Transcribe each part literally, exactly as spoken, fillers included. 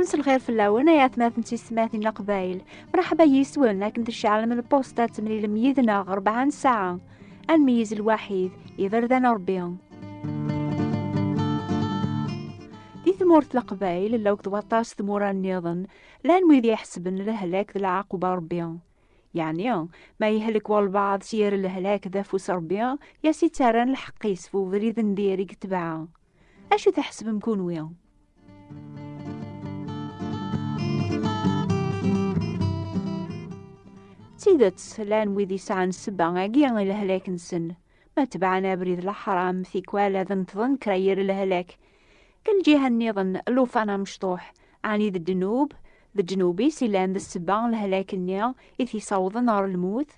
Ass lxir fell-awen ay atmaten d tisetmatin n Leqbayel. Mreḥba yis-wen akken tceɛlem lpusṭa ad temlilem yid-neɣ rebɛa n ssaɛa. Ad nmeyyez lwaḥid, iberdan n Ṛebbi. Di tmurt n Leqbayel, llan akked waṭas tmura nniḍen, llan wid iḥesben lehlak d lɛaquba n Ṛebbi. Yeɛni, ma yehlek walbeɛḍ s yir lehlak d afus Ṛebbi, i as-ittarran lḥeqq-is f ubrid n dir i yetbeɛ. Acu tḥesbem kunwi? D tidet, llan wid yesɛan ssebba-agi i lehlak-nsen, ma tebɛen abrid leḥram, tikwal ad neṭḍen kra yir lehlak. Deg lǧiha nniḍen, llufan amecṭuḥ, ɛni d ddnub, d ddnub-is i llan d ssebba n lehlak-nni i t-yessawḍen ɣer lmut?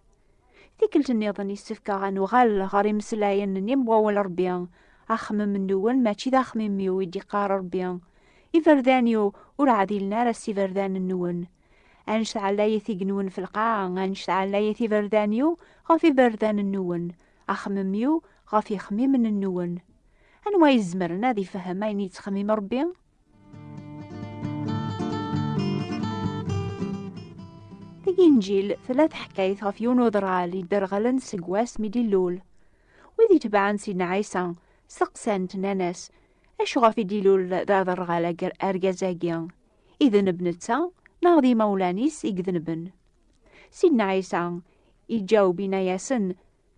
Tikkelt nniḍen yessefk-aɣ ad nuɣal ɣer imeslayen-nni n wawal Ṛebbi. Axemmem-nwen mačči d axemmem-iw, i d-iqqar Ṛebbi. Iberdan-iw ur ɛdilen ara s iberdan-nwen. Annect ɛlayet igenwen f lqaɛa, annect ɛlayet iberdan-iw ɣef iberdan-nwen, axemmem-iw ɣef ixemmimen-nwen. Anwa izemren ad ifhem ayen yettxemmim Ṛebbi? Deg Inǧil, tella teḥkayt ɣef yiwen uderɣal yedderɣlen seg wass mi d-ilul. Wid itebɛen Sidna Ɛisa, steqsan-t, nnan-as, "Acu ɣef i d-ilul d aderɣal ager-, argaz-agi? Idenb netta, neɣ d imawlan-is i idenben?" Sidna Ɛisa iǧaweb, inna-yasen,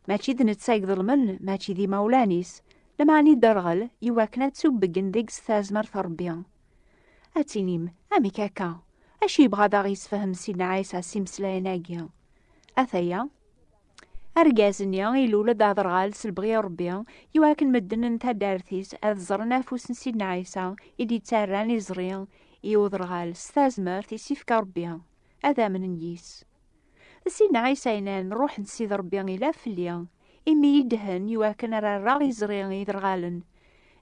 "Mačči d netta i iḍelmen, mačči d imawlan-is, lameɛna idderɣel i wakken ad tubbgen deg-s tazmert n Ṛebbi." Ad tinim, "Amek akka? Acu yebɣa ad aɣ-yessefhem Sidna Ɛisa s imeslayen-agi?" Ataya, argaz-nni ilul-d aderɣal s lebɣi n Ṛebbi, i wakken medden n taddart-is ad ẓren afus n Sidna Ɛisa i d-yettarran iẓri i uderɣal s tazmert i s-ifka Ṛebbi, ad amnen yis. D Sidna Ɛisa yennan, "Ṛṛuḥ n Sidi Ṛebbi ila fell-i, imi idhen i wakken ara rreɣ iẓri i iderɣalen."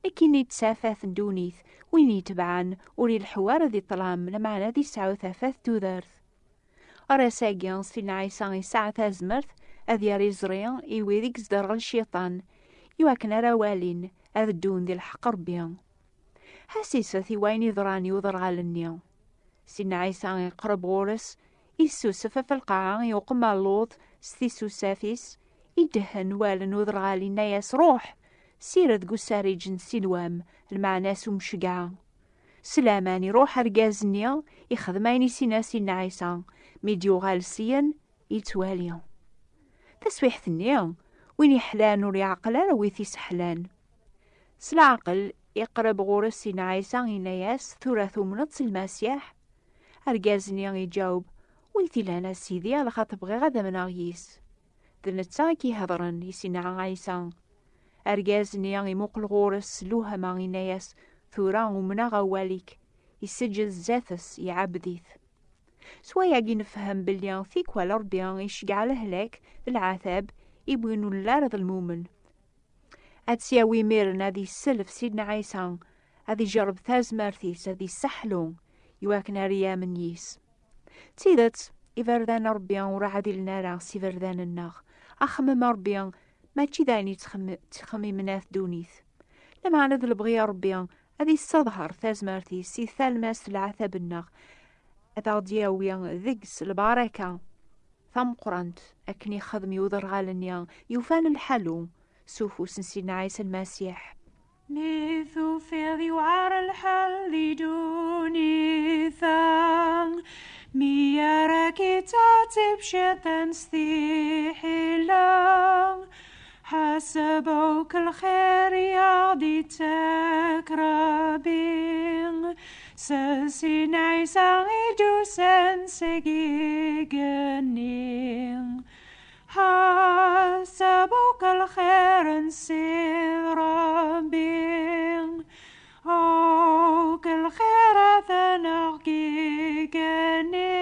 Nekkini d tafat n ddunit, win yetebɛen ur ileḥḥu ara di ṭṭlam, lameɛna ad yesɛu tafat n tudert. Ɣer ass-agi, Sidna Ɛisa yesɛa tazmert ad yerr iẓri i wid i yesderɣel cciṭan, i wakken ara walin, ad ddun di lḥeqq Ṛebbi. Ḥassiset i wayen yeḍran i uderɣal-nni. Sidna Ɛisa iqreb ɣur-s, issusef ɣef lqaɛa, iqum alluḍ s tisusaf-is, idehen wallen uderɣal, inna-yas, "Ṛuḥ, sired deg usarriǧ n Silwam, lmeɛna-s umceggeɛ." S laman iruḥ argaz-nni, ixdem ayen i s-inna Sidna Ɛisa, mi d-yuɣal syen, yettwali. Taswiḥt-nni, win iḥlan ur iɛeqqel ara wi t-isseḥlan. S leɛqel, iqreb ɣur-s Sidna Ɛisa, inna-yas, "Tura tumneḍ s Lmasiḥ?" Argaz-nni iǧaweb, "Wi t-ilan a Sidi, alaxaṭ bɣiɣ ad amneɣ yis." D netta i k-ihedṛen, i Sidna Ɛisa. Argaz-nni imuqel ɣur-s s lewhama, inna-yas, "Tura umneɣ awal-ik." Iseǧǧed zdat-s, iɛebbed-it. S wayagi nefhem belli tikwal Ṛebbi iceggeɛ lehlak d lɛatab i win ur nelli ara d lmumen. Ad s-yawi imiren ad isel f Sidna Ɛisa, ad ijerreb tazmert-is, ad isseḥlu, i wakken ara yamen yis. D tidet, iberdan n Ṛebbi ur ɛdilen ara s iberdan-nneɣ. Axemmem n Ṛebbi mačči d ayen yettxemmi-, ttxemmimen at ddunit. Lameɛna d lebɣi n Ṛebbi ad isseḍher tazmert-is si talmast n leɛtab-nneɣ, ad aɣ-d-yawi deg-s lbaraka tameqqrant, akken ixdem i uderɣal-nni yufan lḥalu s ufus n Sidna Ɛisa Lmasiḥ. Mi tufiḍ yewɛer lḥal di ddunit-a, mi ara k-ittɛettib cciṭan s tiḥila, ḥaseb akk lxir i aɣ-d-ittak Ṛebbi, s Sidna Ɛisa i d-usan seg igenni. Ḥaseb akk lxir n Ssid Ṛebbi, akk lxirat neɣ gigenni,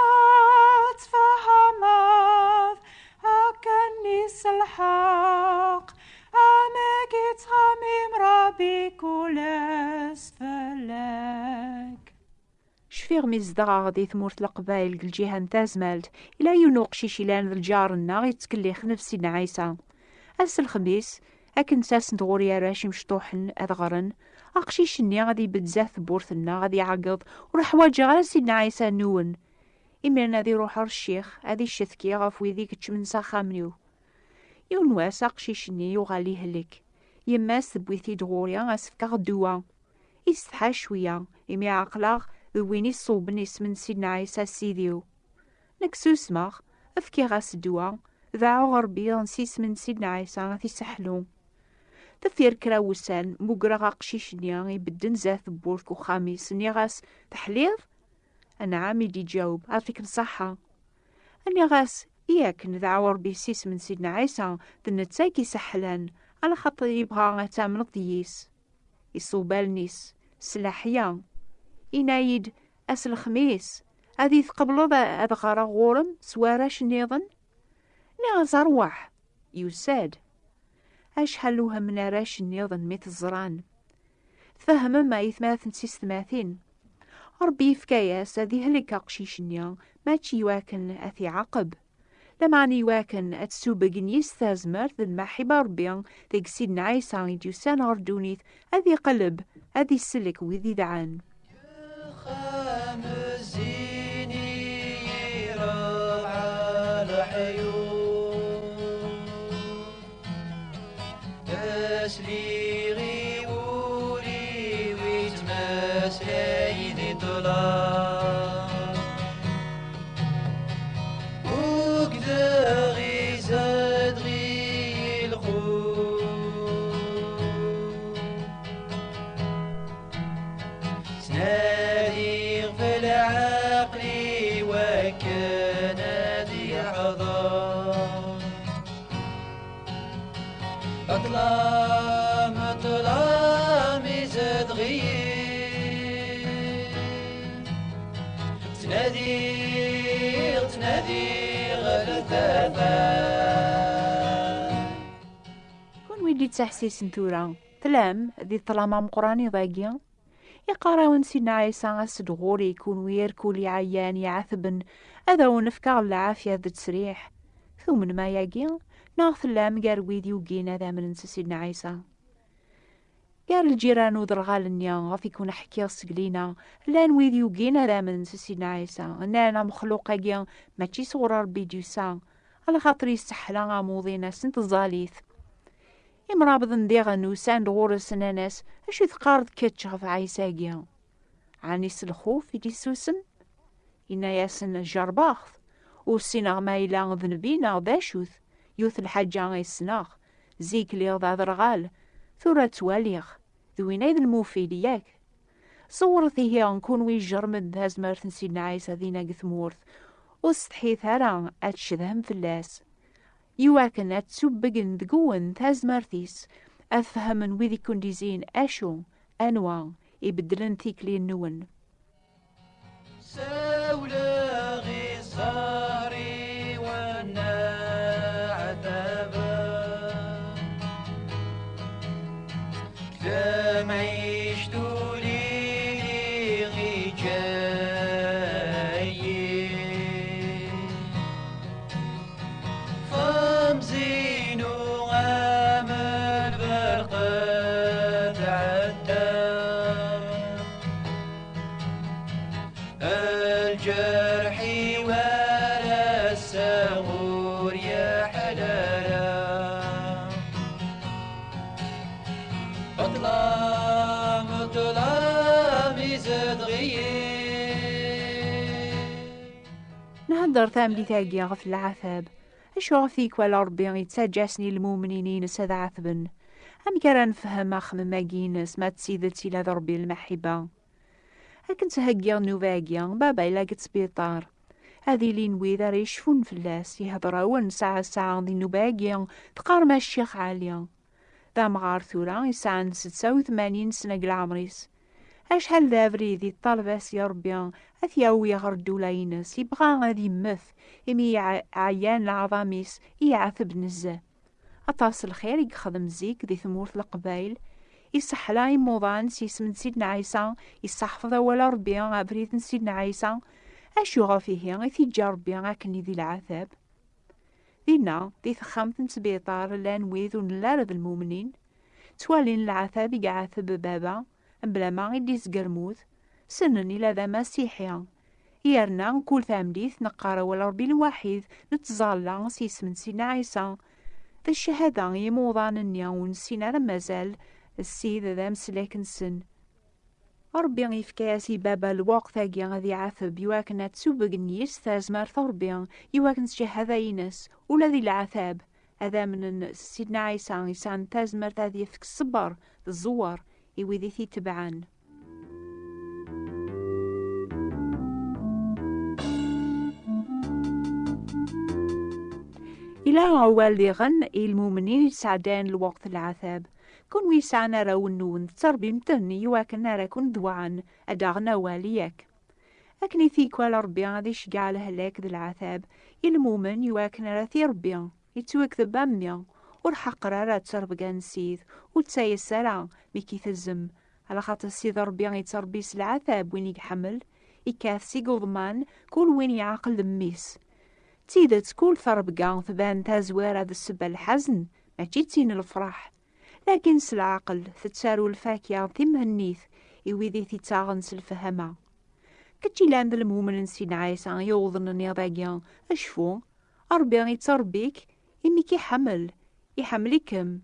ad tfehmeḍ akken i s lḥeqq, amek i ttxemmim Ṛebbi kul ass fell-ak. Cfiɣ mi zedɣeɣ di tmurt n Leqbayel deg lǧiha n Tazmalt, ila yiwen uqcic ilan d lǧar-nneɣ yettkellixen f Sidna Ɛisa. Ass n lexmis, Akken ttasen-d ɣur-i arrac imecṭuḥen ad ɣren, aqcic-nni ad ibedd zdat tewwurt-nneɣ, ad iɛeggeḍ: "Ur ḥwaǧeɣ ara Sidna Ɛisa nwen." Imiren ad iruḥ ɣer ccix, ad iccetki ɣef wid ikeččmen s axxam-iw. Yiwen wass, aqcic-nni yuɣal ihlek. Yemma-s tewwi-t-id ɣur-i, ad s-fkeɣ ddwa. Isetḥa cwiya, imi ɛeqleɣ d win iṣewben isem n Sidna Ɛisa Ssid-iw. Nekk susmeɣ, fkiɣ-as ddwa, deɛɛuɣ Ṛebbi s isem n Sidna Ɛisa ad t-isseḥlu. Deffir kra wussan, mmugreɣ aqcic-nni ibedden zdat tewwurt n uxxam-is, nniɣ-as: "Teḥliḍ?" "Anɛam," i d-iǧaweb, "Ɛṭik ṣṣeḥḥa." Nniɣ-as: "Yak, nedɛa Ṛebbi s isem n Sidna Ɛisa, d netta i k-iseḥḥlen, ala xaṭer yebɣa ad tamneḍ deg-s." Iṣubb allen-is s leḥya, yenna-yi-d: "Ass n lexmis, ad iyi-tqebleḍ a-, ad ɣreɣ ɣur-m s warrac nniḍen?" Nniɣ-as: "Ṛwaḥ." Yusa-d. Acḥal uhmen arrac nniḍen mi t-ẓran. Tfehmem, aytmaten d tisetmatin? Ṛebbi yefka-yas ad ihlek aqcic-nni, mačči iwakken ad t-iɛaqeb, lameɛna iwakken ad tessubeggen yis tazmert d lmaḥibba n Ṛebbi deg Sidna Ɛisa i d-yusan ɣer ddunit, ad iqelleb, ad isellek wid idɛan. Axxam zzin i rebɛa leḥyuḍ, sliɣ i wul-iw ittmeslay di ṭṭlam. Ugdeɣ izad ɣi lxuf. Ttnadiɣ f lɛaql-iw akken ad yeḥḍer. Ṭṭlam, ṭṭlam izad ɣi. Ttnadiɣ, ttnadiɣ l tafat. Kunwi d-ittḥessisen tura, tlam di ṭṭlam ameqqran iḍ-agi? Iqqar-awen Sidna Ɛisa: "As-d ɣur-i, kunwi irkul iɛeyyan iɛetben, ad awen-fkeɣ lɛafya d ttesriḥ." Tumnem ayagi? Neɣ tellam gar wid yugin ad amnen s Sidna Ɛisa? Gar lǧiran uderɣal-nni ɣef i kun-ḥkiɣ seg lina, llan wid yugin ad amnen s Sidna Ɛisa, nnan: "Amexluq-agi mačči sɣur Ṛebbi i d-yusa, alaxaṭer yesseḥla amuḍin-as n tẓallit." Imrabḍen diɣen usan-d ɣur-s, nnan-as: "Acu teqqareḍ kečč ɣef Ɛisa-agi?" Ɛni s lxuf i d-issusem? Inna-yasen: "Jerbeɣ-t, ur ssineɣ ma yella d nnbi neɣ d acu-t. Yiwet lḥaǧa i ssneɣ, zik lliɣ d aderɣal, tura ttwaliɣ, d win ay d lmufid, yak? Ṣewwret ihi kunwi ijerrmen tazmert n Sidna Ɛisa dinna deg tmurt, ur setḥit ara ad tcedhem fell-as, iwakken ad ttubbegen deg-wen tazmert-is, ad fehmen wid i kun-d-izin acu, anwa, ibeddlen tikli-nwen. Sawleɣ i ṣṣar-iw n aɛtab. Tamɛict ur iliɣ iǧayi. Xemẓinu am lberq tɛedda. Lǧerḥ-iw ar ass-a ur yeḥla ara. Ṭṭlam, ṭṭlam izedɣ-iyi. Nhedder tameddit-agi ɣef leɛtab. Acu ɣef tikwal Ṛebbi yettaǧǧa-asen i lmumnin-ines ad ɛetben? Amek ara nefhem axemmem-agi-ines ma d tidet ila d Ṛebbi lmaḥibba? Akken ttheggiɣ nnuba-agi, baba yella deg ttbiṭar. Ad ilin wid ara yecfun fell-as, ihder-awen saɛa saɛa di nnuba-agi, teqqarem a Ccix Ɛli. D amɣar tura, yesɛan setta u tmanyin sna deg leɛmer-is. Acḥal d abrid i ṭṭaleb-as i Ṛebbi ad t-yawi ɣer ddula-ines, yebɣa ad yemmet, imi iɛa-, ɛyan leɛḍam-is, iɛeteb nezzeh. Aṭas lxir i yexdem zik di tmurt Leqbayel, iseḥla imuḍan s yisem n Sidna Ɛisa, isseḥfeḍ awal n Ṛebbi, abrid n Sidna Ɛisa. Acu ɣef ihi i t-iǧǧa Ṛebbi akken i di leɛtab? Dinna, di texxamt n sbiṭar, llan wid ur nelli ara d lmumnin, ttwalin leɛtab i iɛateb baba, mebla ma i d-izger lmut, ssnen ila d amasiḥi. Yerna, kul tameddit, neqqar awal Ṛebbi lwaḥid, nettẓalla s yisem n Sidna Ɛisa. D ccahada i yimuḍan-nni ur nessin ara mazal Ssid d ameslak-nsen. Ṛebbi yefka-yas i baba lweqt-agi ad iɛateb, iwakken ad tubeg yis tazmert n Ṛebbi, iwakken s ccahada-ines, ula di leɛtab, ad amnen s Sidna Ɛisa, yesɛan tazmert ad yefk ṣṣber d ẓẓwer i wid i t-itebɛen. Ila awal diɣen i lmumnin i yesɛeddayen lweqt n leɛtab. Kunwi yesɛan arraw-nwen, tettṛebbim-ten iwakken ara ken-dewɛen, ad d-aɣen awal, yak? Akken i t-ikwal Ṛebbi ad iceggeɛ lehlak d leɛtab i lmumen iwakken ara t-iṛebbi, yettwakteb am mmi, ur ḥeqqer ara ttṛebga n Ssid, ur ttayes ara mi k-itezem, alaxaṭer Ssid Ṛebbi yettṛebbi s leɛtab win i iḥemmel, ikkat seg uḍman kul win yeɛqel d mmi-s. D tidet, kul ttṛebga tban tazwara d ssebba n lḥazen, mačči d tin n lefṛaḥ. Lakin s leɛqel, tettaru lfakya timhennit i wid i t-ittaɣen s lefhama. Kečč ilan d lmumen n Sidna Ɛisa yewwḍen nniḍ-agi, acfu, Ṛebbi yettṛebbi-k imi k-iḥemmel, iḥemmel-ikem.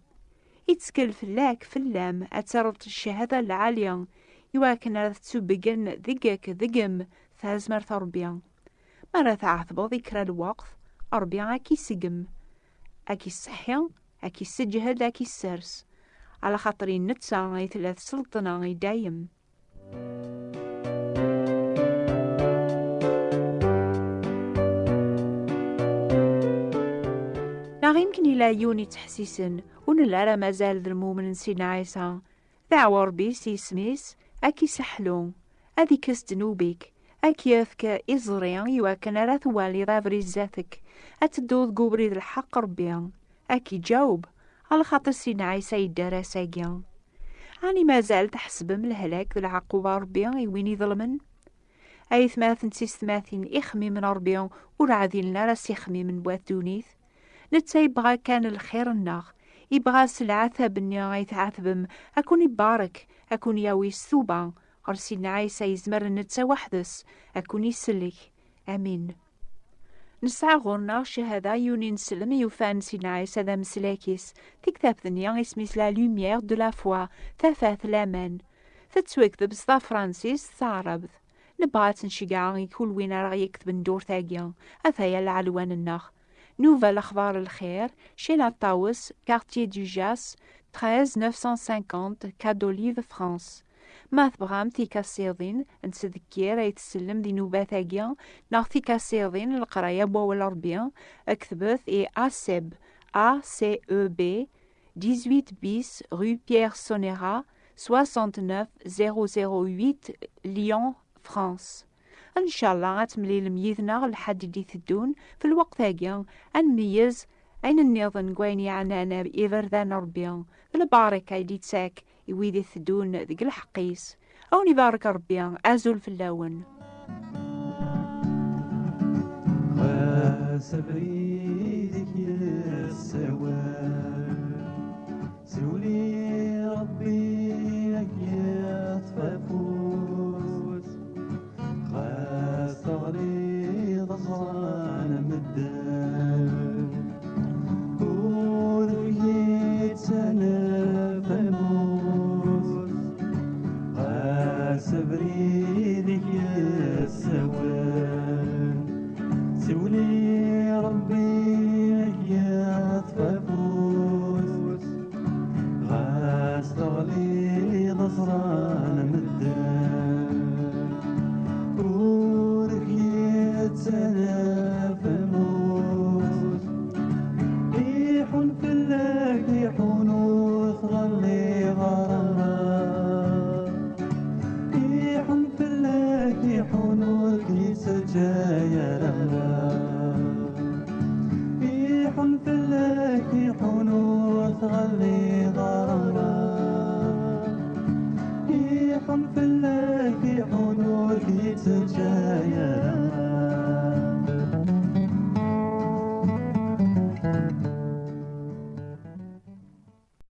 Ittkel fell-ak, fell-am, ad terreḍ ccahada lɛali, iwakken ara tettubeggen deg-k, deg-m, tazmert n Ṛebbi. Mi ara tɛetbeḍ i kra lweqt, Ṛebbi ad k-iseggem, ad k-isseḥḥi, ad k-isseǧhed, ad k-issers. Alaxaṭer i netta i tella tselṭna i dayem. Neɣ imken ila yiwen ittḥessisen, ur nelli ara mazal d lmumen n Sidna Ɛisa. Deɛwa Ṛebbi s yisem-is, ad k-iseḥlu, ad ikkes ddnub-ik, ad k-yefk iẓri iwakken ara twaliḍ abrid zdat-k, ad tedduḍ deg ubrid lḥeqq Ṛebbi, ad k-iǧaweb, alaxaṭer Sidna Ɛisa yedder ass-agi. Ɛni mazal tḥesbem lehlak d lɛaquba Ṛebbi i win iḍelmen? Aytmaten d tiyessetmatin, ixemmimen n Ṛebbi ur ɛdilen ara s ixemmimen n wat ddunit. Netta yebɣa kan lxir-nneɣ, yebɣa s leɛtab-nni ay tɛetbem, ad ken-ibarek, ad ken-yawi s tuba ɣer Sidna Ɛisa, yezmer netta weḥd-s ad ken-isellek. Amin. Nesɛa ɣur-neɣ ccahada yiwen ineslem yufan Sidna Ɛisa d ameslak-is. Tiktabt-nni isem-is La Lumière de la Foi, Tafat n Laman. Tettwakteb s tafransist, taɛrabt. Nebɣa ad tt-nceggeɛ i kul win ara ɣ-yektben ddurt-agi. Ataya lɛelwan-nneɣ. Nouvel Axbar Lxir, chez la Taos, quartier du Jas, treize neuf cent cinquante, Quai d'Olive, France. Ma tebɣam tikasiḍin n tdekkir ay tsellem di nnubat-agi, neɣ tikasiḍin n leqraya n wawal Ṛebbi, ketbet i ACEB, A C E B, dix-huit bis rue Pierre Sonera, soixante-neuf zéro zéro huit, Lyon, France. Ncallah ad temlilem yid-neɣ lḥedd i d-iteddun f lweqt-agi, ad nmeyyez ayen nniḍen deg wayen yeɛnan iberdan n Ṛebbi, d lbaraka i d-ittak i wid iteddun deg lḥeqq-is. Ad wen-ibarek Ṛebbi, azul fell-awen. Ɣas abrid-ik yessawal.